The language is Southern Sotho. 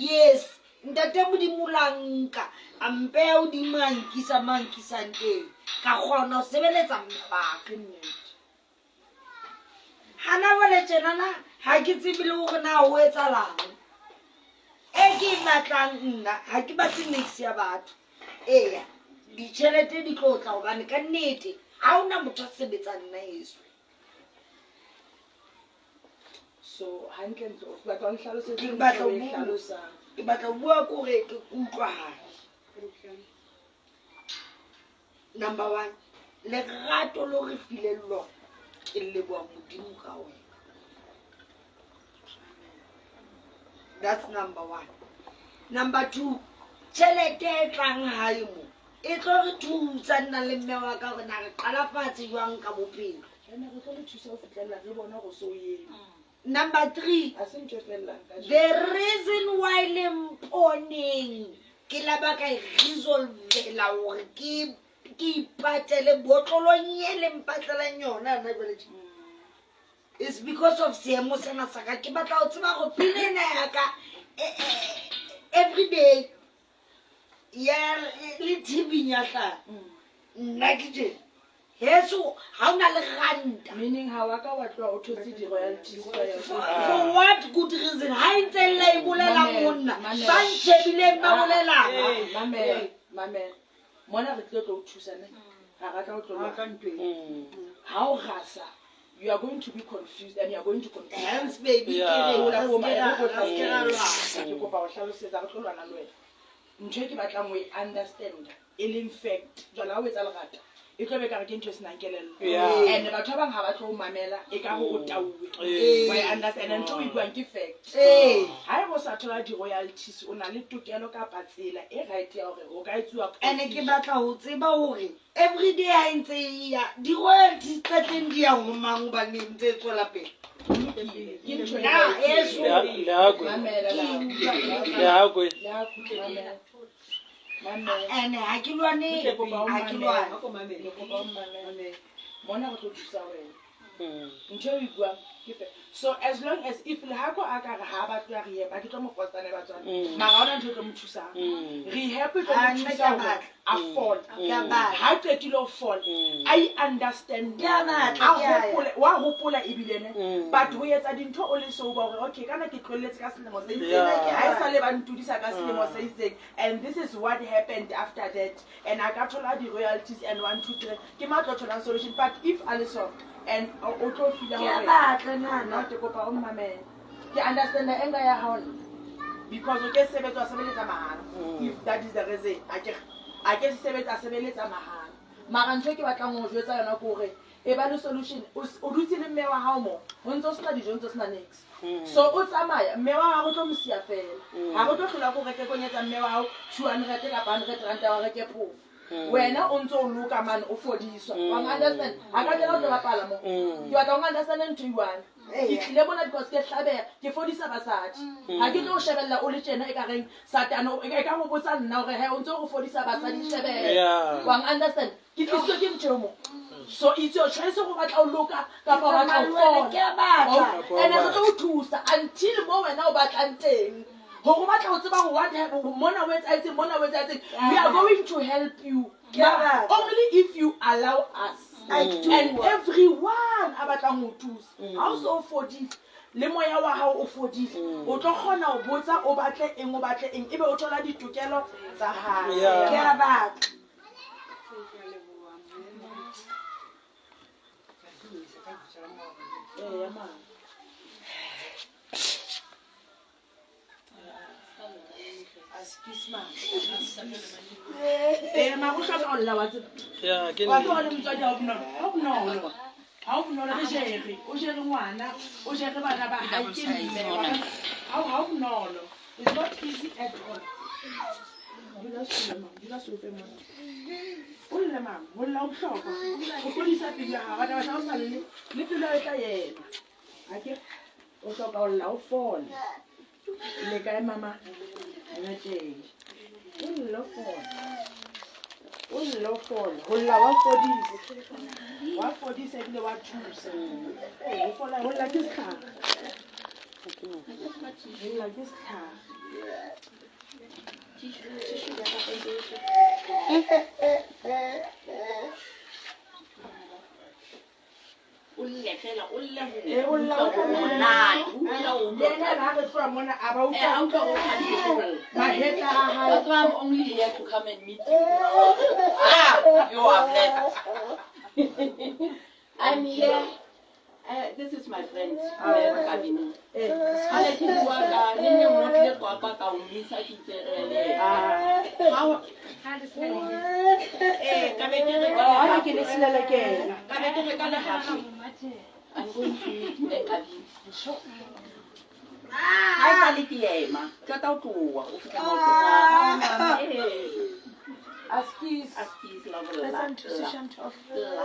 Yes, ntate Modimo la nka a mpeya hodimo, a nkisa mo a nkisang teng, ka kgona ho sebeletsa mme ba ka. Hana jwale tjenana ha ke tsebe le hore na ho etsahalang. E ke e batlang nna ha ke batle nix ya batho. Eya, ditjhelete di tlo tla hobane ka nnete ha hona motho a sebetsang nna heso. So hantlentle o batla o nhlalosetse Ke ntho batla o ho e bua. hlalosang. Ke batla ho bua ko hore ke utlwahale. Number one, lerato lo re fileng lona, ke leboha Modimo ka wena. That's number one. Number two, tjhelete e tlang hae mo e tlo re thusa nna le mme wa ka hore na re qala fatshe jwang ka bophelo. Ene re tlo le thusa ho fihlella re bona hore so o eme. Number three, Ha se ntho e fellang ka the reason why le mponeng ke la ba ka e resolvela hore ke ke ipatele botlolong e le mpatlelang yona hona jwale tje. It's because of seemo sena sa ka. Ke batla ho tseba hore pina ena ya ka every day ya le TV ya hlaha. Nna ke tjena. Heso ha ona le ranta. Meaning ha wa ka wa tloha o thotse di-royalties ka yona. For what good reason? Ha e ntse lla e bolela Mamela, monna. mamela. Ba ntjhebileng ba bolelang. Mamela, mamela. Mona re tlile tlo o thusa ne. Ha ra tla o tlo lwana. Ha o rasa, you are going to be confused and you are going to confuse. Hence baby ke re Hola, re bo se ma- ke ra- re re se ke ra lwana. Ke kopa ho hlalosetsa re tlo lwana le wena. Ntho e ke batlang ho e understand e leng fact. Jwale ha o etsa lerata, e tlo be ekare ke ntho e senang kelello. And batho ba bang ha ba tlo o mamela, ekare o tauwe. Wa e understand? And ntho e o e buang ke fact. Ha eba o sa thola di-royalties, o na le tokelo kapa tsela e right ya hore o ka etsuwa Ene ke procedure. batla ho tseba hore every day ha e ntse e ya, di-royalties tsa teng di ya ho mang hobane e ntse e tswela pele. Ke ntho e Na, right. heso. Lehakwe. Mamela, Ke Lehakwe. Lehakwe. Lehakwe, mamela. Mamela. Ene ha ke lwane, Ke kopa o ha ke mamele. lwane. Ke kopa o mamele. Mona re tlo thusa wena. Ntho e o e buang ke fe. So as long as if Lehakwe a ka re ha a batle ya rehab, ha ke tlo mo force-a ne batswadi. Mara ha hona ntho e tlo mo thusang. Rehab e tlo Ah, mo nna thusa ke a hore batla. a fole. Ke a batla. Ha qetile ho fola, a e understand. Ke a batla, A ke a ya. hopole, wa hopola ebile ne. But ho etsa dintho o le sober hore okay, kana ke tlohelletse ka selemo se itseng. Ha e sale ba ntudisa ka selemo se itseng. And this is what happened after that. And a ka thola di-royalties and 1, 2, 3. Ke mang a tlo tholang solution. But if a le so, and o tlo feel-a Ke a hore batla nana. No, ke kopa o mmamele. Ke understand anger ya hao nna. Because o ke sebetsa, wa sebeletsa mahala. If that is the reason, a ke a ke sebetsa, sebeletsa mahala. Mara ntho e ke batlang ho jwetsa yona ke hore e ba le solution. O o dutse le mme wa hao mo, o ntso sena dijo, o ntso sena niks. So o tsamaya, mme wa hao o tlo mo siya fela. Ha re tlo hlola ko reke konyetsa mme wa hao 200 kapa 100 rand ya wa reke phofo. Wena o ntso o loka mane, o fodiswa. Wa understand? Ha ka tlela o tlo bapala mo. Ke batla o understand ntho e one. Ke tlile mona because ke hlabeha, ke fodisa basadi. Ha ke tlo o shebella o le tjena e ka reng Satane o e ka go botsa nna hore he o ntso go fodisa basadi shebella. Wa understand? Ke tlisitswe ke ntho e mo. So it's your choice go batla o loka kapa o batla o fola. Ke a batla. And re tlo o thusa until mo wena o batlang teng. Hore o batla ho tseba hore what happened, mona o etsahetseng, mona o etsahetseng. We are going to help you. Ke a batla. Only if you allow us. I do. And everyone a batlang ho thusa. Ha o so fodile, le moya wa hao o fodile, o tlo kgona ho botsa o batle eng, o batle eng, ebe o thola ditokelo tsa hao. Ke a batla. Eya, mama. Excuse ma. Eh, mara o hloka ho lla wa tseba. Ya, ke Wa tseba nnete. le motswadi ha o bonolo. Ha o bonolo. Ha o bonolo re jere, o jere ngwana, o jere bana ba hae ke mme. Ha o bonolo. It's not easy at all. Dula setulo mama, dula setulo mona. O lle mama, ho lla ho bohlokwa. O fodisa pelo ya hao, batla batla o sa lle, le pelo ya hao e tla ema. Ha ke o hloka ho lla o fole. Le kae mama? Ena tje. O lle o fole. O lle o fole. Ho lla wa fodisa. Wa fodisa ebile wa thusa. Ho fola, ho lla ke setlhare. Ho lla ke setlhare. O lle fela, o lle ho Eh, o lla utlwa ho monate, o utlwa ho Le ena ha re tloha mona a ba Eh, a utlwa utlwa o thabile ho lla. mahetla a hae. That's why I'm only here to come and meet you. Ah, you are blessed. I'm here. This is my friend, Kabini. Eh, Kgale ke bua ka le nne o tlile Qwaqwa ka o mmisa ke itse re le yena. Eh, ka be ke re ka Ha ke le silela ke ena. Ka be ke re ka lehafi. I'm going to meet Mme Kabini. Ha e sale ke ema, qeta ho tloha, o fihla maotong a ka. Eh, Askies. askies, love, la, la, la.